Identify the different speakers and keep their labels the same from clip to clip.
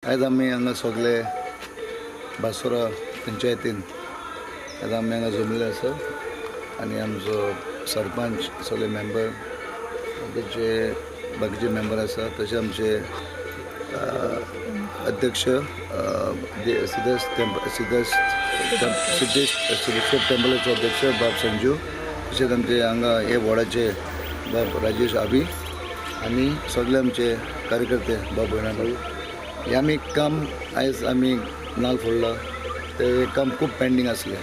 Speaker 1: आयज आमी हांगा सगळे बासोरा पंचायतीन आयज आमी हांगा जमले आसा आनी आमचो सरपंच सगळे मेंबर बाकीचे बाकीचे मेंबर आसा, तशें आमचे अध्यक्ष सिद्धेश्वर टेम्पलाचो अध्यक्ष बाब संजू, तशेंच आमचे हांगा हे वॉर्डाचे बाब राजेश आबी आनी सगळे आमचे कार्यकर्ते बाब भयणां. हे आमी काम आयज आमी नाल फोडला ते काम खूब पेंडींग आसलें.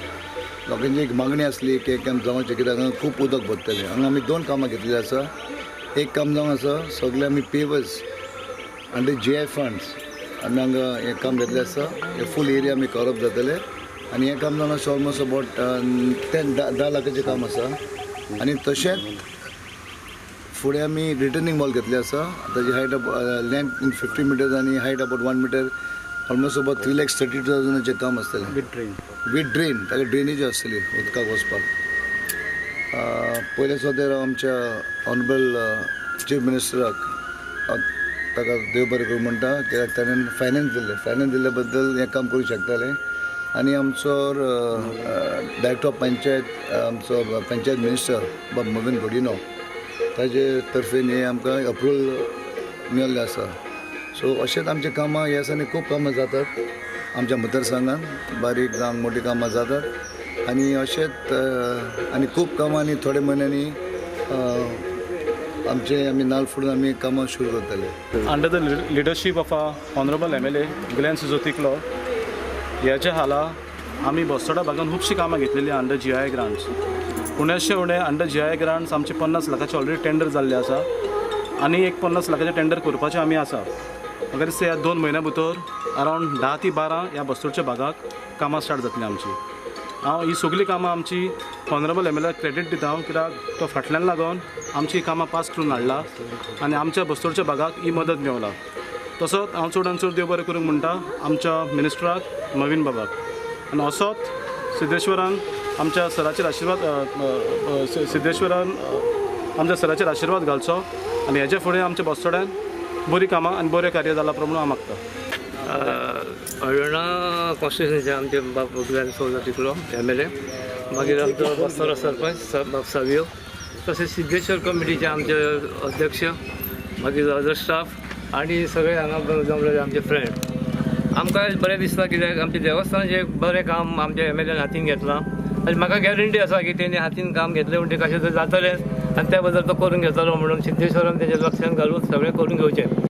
Speaker 1: लोकांची एक मागणी आसली की काम जावचें कित्याक हांगा खूब उदक भरतलें. हांगा आमी दोन कामां घेतलेलीं आसा. एक काम जावन आसा सगळे आमी पेवर्स आनी जी I funds आमी हांगा हें काम घेतलें आसा. हे फूल एरिया आमी कवरअप जातले आनी हें काम जावन आसा ऑलमोस्ट अबावट 10 लाखाचें काम आसा. आनी तशेंच फुडें आमी रिटर्निंग वॉल घेतलें आसा. ताजी हायट लेंथ इन 50 मिटर्स आनी height about 1 metre, almost about 3,32,000 काम आसतलें.
Speaker 2: विथ ड्रेन,
Speaker 1: विथ ड्रेन, ताका ड्रेनेज आसतली उदकाक वचपाक. पयलें सुद्दां आमच्या ऑनरेबल चीफ मिनिस्टराक ताका देव बरें करूं म्हणटा, कित्याक ताणें फायनान्स दिल्लें, फायनान्स दिल्ले बद्दल हें काम करूंक शकतालें. आनी आमचो डायरेक्टर ऑफ पंचायत, आमचो पंचायत मिनिस्टर बाब मवीन गोडिनो ताजे तर्फेन हें आमकां अप्रुवल मेळिल्लें आसा. सो अशेंच आमचीं कामां ह्या दिसांनी खूब कामां जातात आमच्या मतदारसंघान, बारीक जावं मोटीं कामां जातात. आनी अशेंच आनी खूब कामां आनी थोड्या म्हयन्यांनी आमचे आमी नाल फोडून आमी कामां सुरू करतले.
Speaker 2: Under the leadership of honourable MLA Glenn Souza Ticlo ह्याच्या खाला आमी बसोडा भागान खुबशीं कामां घेतलेलीं अंडर जी I grants. उण्याशे उणें अंडर जी I grants आमचे 50 लाखाचे ऑलरेडी टेंडर जाल्ले आसा आनी एक 50 लाखाचे टेंडर करपाचें आमी आसा. म्हाका दिसता ह्या 2 म्हयन्या भितर अरावंड 10 ते 12 ह्या बस्तोडच्या भागाक कामां स्टार्ट जातलीं आमची. हांव ही सगळीं कामां आमची ऑनरेबल एम एल एक क्रेडीट दिता हांव, कित्याक तो फाटल्यान लागून आमची कामां पास करून हाडला आनी आमच्या बस्तोडच्या भागाक ही मदत मेवला. तसोच हांव चड चड देव बरें करूंक म्हणटा आमच्या मिनिस्टराक नवीन बाबाक आनी असोच सिद्धेश्वरान आमच्या सराचेर आशिर्वाद, सिद्धेश्वरान आमच्या सराचेर आशिर्वाद घालचो आनी हेच्या फुडें आमच्या बस्तोड्यान बरीं कामां आनी बरें कार्य जालां प्रमाण हांव मागता.
Speaker 3: हळदोणा कॉन्स्टिट्युन्सीचे आमचे बाब Glenn Souza Ticlo M L A, मागीर आमचो बस्तोरा सरपंच बाब सावियो, तशेंच सिद्धेश्वर कमिटीचे आमचे अध्यक्ष, मागीर अदर स्टाफ आनी सगळे हांगा जमलेले आमचे फ्रेंड. आमकां बरें दिसता कित्याक आमच्या देवस्थानाचें बरें काम आमच्या एम एल एन हातीन घेतलां आनी म्हाका गॅरंटी आसा की तेणी हातीन काम घेतलें म्हणटकीर कशें तरी जातलेंच आनी त्या बद्दल तो करून घेतलो म्हणून सिद्धेश्वरान तेजें लक्षान घालून सगळें करून घेवचें.